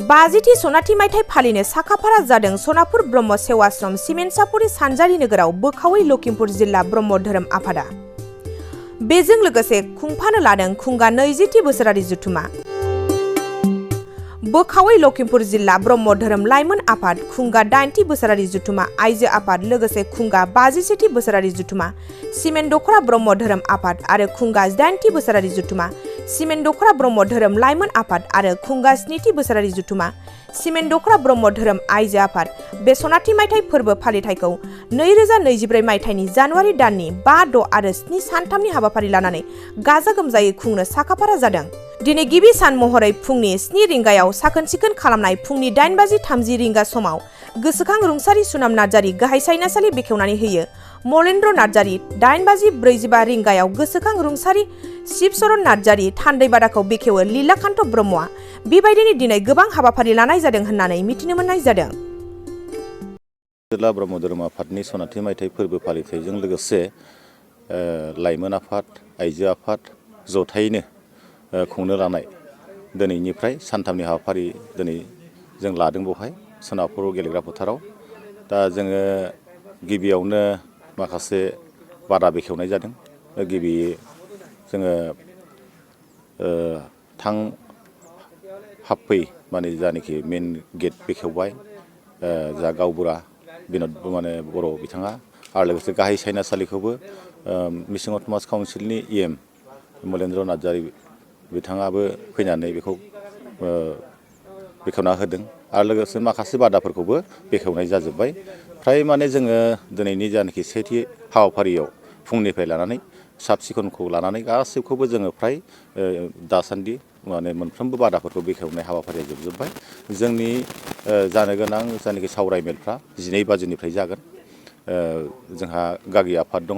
बाजिथि सनाथि मायथाइ फालिनो साखाफारा जादों सनापुर ब्रह्म सेवाश्रम सिमेन्सापुरि सानजारि नोगोराव बोखावै लखिमपुर जिल्ला ब्रह्म धोरोम आफादा। बेजों लोगोसे खुंफानो लादों खुंगा 20थि बोसोरारि जथुमा। बोखावै लखिमपुर जिल्ला ब्रह्म धोरोम लाइमोन आफाद खुंगा 8थि बोसोरारि जथुमा आइजो आफाद लोगोसे खुंगा 51थि बोसोरारि जथुमा सिमेन्ट दखरा ब्रह्म धोरोम आफाद आरो खुंगा 8थि बोसोरारि जथुमा सिमेन्ट दखरा ब्रह्म धोरोम लाइमोन आफाद आरो खुंगा 7थि बोसोरारि जथुमा सिमेन्ट दखरा ब्रह्म धोरोम आइजो आफाद बे सनाथि मायथाइ फोरबो फालिथायखौ 2024 मायथाइनि जानुवारि दाननि 5, 6 आरो 7 सानथामनि हाबाफारि लानानै गाजा गोमजायै खुंनो साखाफारा जादों। दिनै गिबि सान महरै फुंनि 7 रिंगायाव साखोन सिखोन खालामनाय फुंनि 8:30 रिंगा समाव गोसोखां रुंसारि सुनाम नार्जारि गाहाय सायनासालि बेखेवनानै होयो। मलेन्द्र नार्जारि 8:45 रिंगायाव गोसोखां रुंसारि शिबचरण नार्जारि थान्दैबादाखौ बेखेवो लीलाकान्त ब्रह्मआ। बेबायदिनो दिनै गोबां हाबाफारि लानाय जादों होननानै मिथिनो मोननाय जादों। जिल्ला ब्रह्म धोरोम आफादनि सनाथि मायथाइ फोरबो फालिथायजों लोगोसे लाइमोन आफाद आइजो आफाद जथायैनो खुंनो लानाय दिनैनिफ्राय सानथामनि हाबाफारि दिनै जों लादों बेवहाय सनापुर गेलेग्रा फोथाराव। दा जोङो गिबियावनो माखासे बादा बेखेवनाय जादों। गिबि जोङो हाबफै माने जानाखि मेन गेट बेखेवबाय जा गावबुरा बिनद माने बर' बिथाङा आरो लोगोसे गाहाय सायनासालिखौबो मिसिं अट'नमास काउन्सिलनि EM मलेन्द्र नार्जारि बिथाङाबो फैनानै बेखौ बेखेवना होदों आरो लोगोसे माखासे बादाफोरखौबो बेखेवनाय जाजोब्बाय। फ्राय माने जोङो दिनैनि जानाखि सेथि हाबाफारियाव फुंनिफ्राय लानानै साब सिखोनखौ लानानै गासैखौबो जोङो फ्राय दासान्दि माने मोनफ्रोमबो बादाफोरखौ बेखेवनाय हाबाफारिया जोबजोब्बाय। जोंनि जानो गोनां जानाखि सावरायमेलफ्रा 12 बाजिनिफ्राय जागोन। जोंहा गागि आफाद दङ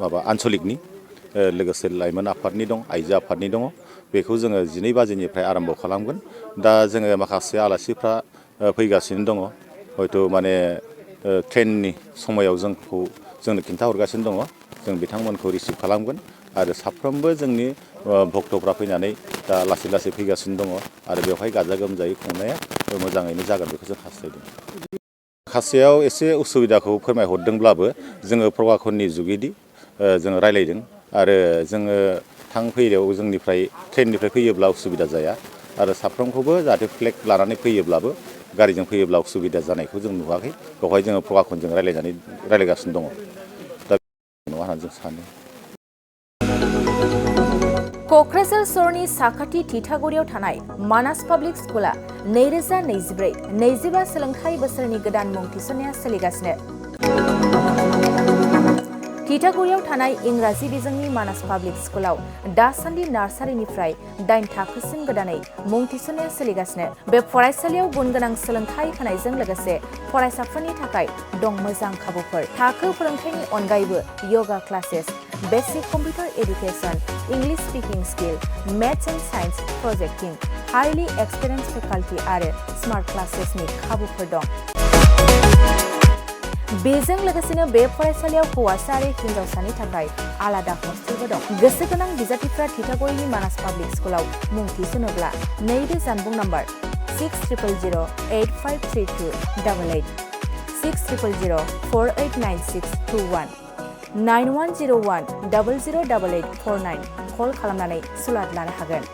माबा आन्सलिकनि लोगोसे लाइमोन आफादनि दं आइजो आफादनि दङ। बेखौ जोङो 12 बाजिनिफ्राय आरम्भ खालामगोन। दा जोङो माखासे आलासिफ्रा फैगासिनो दङ। हयथ' माने ट्रेननि समायाव जोंनो खिन्थाहरगासिनो दङ। जों बिथांमोनखौ रिसिभ खालामगोन आरो साफ्रोमबो जोंनि भक्तफ्रा फैनानै दा लासै लासै फैगासिनो दङ आरो बेवहाय गाजा गोमजायै खुंनाया मोजाङैनो जागोन बेखौ जों हास्थायदों। माखासेयाव एसे उसुबिदाखौ फोरमायहरदोंब्लाबो जोङो प्रगाखननि जुगेदि जोङो रायलायदों आरो जोङो फैनायाव जोंनिफ्राय ट्रेननिफ्राय फैयोब्ला उसुबिदा जाया आरो साफ्रोमखौबो जाहाथे फ्लेग लानानै फैयोब्लाबो गारिजों फैयोब्ला उसुबिदा जानायखौ जों नुवाखै। बेवहाय जोङो प्रगाखनजों रायलायगासिनो दङ। दा नङा होननानै जों सानो। क'क्राझार सहरनि साखाथि थिथागुरियाव थानाय मानास पाब्लिक स्कुला 2024-25 सोलोंथाइ बोसोरनि गोदान मुं थिसननाया सोलिगासिनो। थिथागुरियाव थानाय इंराजि बिजोंनि मानास पाब्लिक स्कुलाव दासान्दि नार्सारिनिफ्राय 8 थाखोसिम गोदानै मुं थिसननाया सोलिगासिनो। बे फरायसालियाव गुन गोनां सोलोंथाइ होनायजों लोगोसे फरायसाफोरनि थाखाय दं मोजां खाबुफोर। थाखो फोरोंथायनि अनगायैबो yoga classes, basic computer education, English speaking skill, maths and science projecting, highly experience faculty आरो स्मार्ट क्लासेसनि खाबुफोर दं। बेजों लोगोसेनो बे फरायसालियाव हौवासा आरो हिन्जावसानि थाखाय आलादा हस्टेलबो दं। गोसो गोनां बिजाथिफ्रा थिथागुरिनि मानास पाब्लिक स्कुलाव मुं थिसनोब्ला नैबे जानबुं नम्बर 6000853288 6000489621 9101008849 कल खालामनानै सुलाद लानो हागोन।